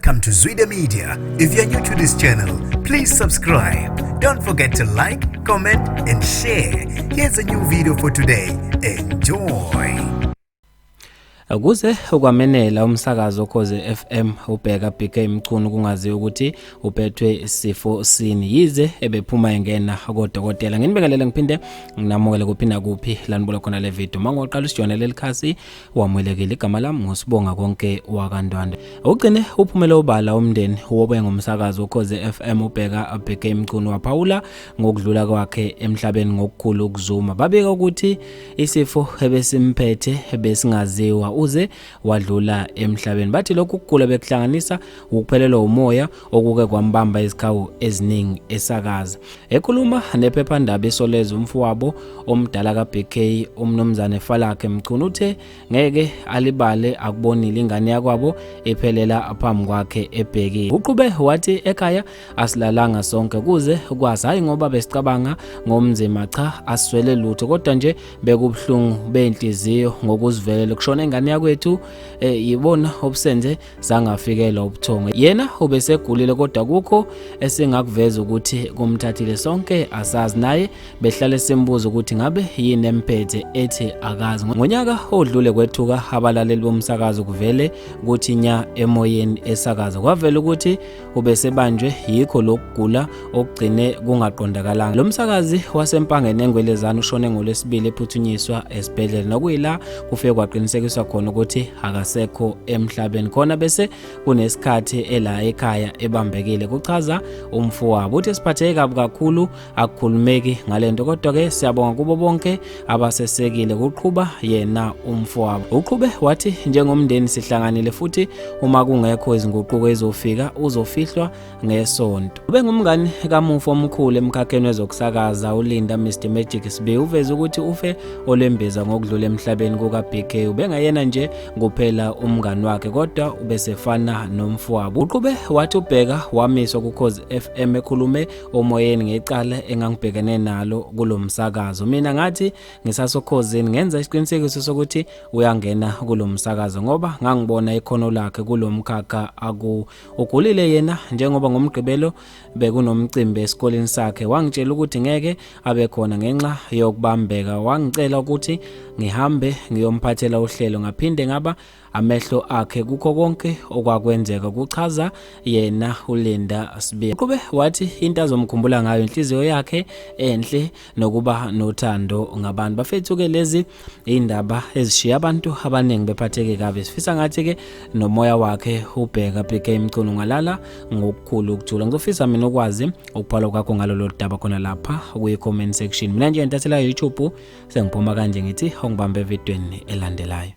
Welcome to Zwida Media. If you're new to this channel, please subscribe. Don't forget to like, comment, and share. Here's a new video for today. Enjoy. Kuze kwamenela umsakazo Ukhozi FM uBheka BK Mchunu kungaziwa ukuthi uphethwe sifo sini yize ebephuma engena kodokotela. Nginibingelele ngiphinde nginamukele kuphinda kuphi lanibuka khona le video. Mangoqala usijona leli khasi wamukelekile igama lami nguSibonga konke wakaNdwandwe. Ugcine uphumele obala umndeni wobe ngumsakazi Ukhozi FM uBheka BK Mchunu waphawula ngokudlula kwakhe emhlabeni ngokukhulu ukuzuma. Babika ukuthi isifo ebesimphethe besingaziwa uze wadlula emhlabeni. Bathi lokhu kugula bekuhlanganisa ukuphelelwa umoya okuke kwambamba izikhawu eziningi esakaza. Ekhuluma nephephandaba iSolezwe umfowabo omdala kaBK uMnumzane Falakhe Mchunu uthe ngeke alibale akubonile ingane yakwabo iphelela phambi kwakhe ebhekile. Uqhube wathi ekhaya asilalanga sonke kuze kwazi hayi ngoba besicabanga ngomzima cha aswele lutho kodwa nje bekubuhlungu benhliziyo ngokuzivelela kushona ingane yakwethu eh, yibona obusenze sangafikelwa ubuthongo. Yena ubesegulile kodwa kukho esingakuveza ukuthi kumthathile sonke asazi naye behlale simbuza ukuthi ngabe yini emphethe ethi akazi. Ngonyaka odlule kwethuka abalaleli bomsakazo kuvele kuthi nya emoyeni esakaza kwavela ukuthi ubesebanjwe yikho lokugula okugcine kungaqondakalanga. Lo msakazi waseMpangeni eNgwelezane ushone ngoLwesibili ephuthunyiswa esibhedlela nokuyila kufike kwaqinisekiswa khona ukuthi akasekho emhlabeni khona bese kunesikhathi ela ekhaya ebambekile kuchaza umfowabo. Uthi siphatheke kabi kakhulu akukhulumeki ngalento kodwa ke siyabonga kubo bonke abasesekile kuqhuba yena umfowabo. Uqhube wathi njengomndeni sihlanganile futhi uma kungekho izinguquko ezofika uzofihlwa ngesonto. Ubengumngani kamufi omkhulu emkhakheni wezokusakaza uLinda Mr Magic Sibiya uveze ukuthi ufe olwembiza ngokudlula emhlabeni kuka-BK. Ubengayena nje kuphela umngani wakhe kodwa ubesefana nomfowabo. Uqhube wathi uBheka wamiswa kuKhozi FM ekhulume omoyeni ngecala engangibhekene nalo kulo msakazo. Mina ngathi ngisasokhozini ngenza isiqinisekiso sokuthi uyangena kulo msakazo ngoba ngangibona ikhono lakhe kulo mkhakha aku ugulile yena njengoba ngoMgqibelo bekunomcimbi esikoleni sakhe wangitshela ukuthi ngeke abe khona ngenxa yokubambeka wangicela ukuthi ngihambe ngiyomphathela uhlelo ngaphinde ngaba amehlo akhe kukho konke okwakwenzeka kuchaza yena uLinda Sibiya. Uqhube wathi into azomkhumbula ngayo inhliziyo yakhe enhle nokuba nothando ngabantu. Bafethu ke lezi indaba ezishiya abantu abaningi bephatheke kabi. Sifisa ngathi ke nomoya wakhe ubheka BK Mchunu ngalala ngokukhulu ukuthula. Ngizofisa mina ukwazi ukubhala kwakho ngalolu daba khona lapha kwi comment section. Mina nje ngitathela YouTube sengiphuma kanje ngithi ongibambe evidweni elandelayo.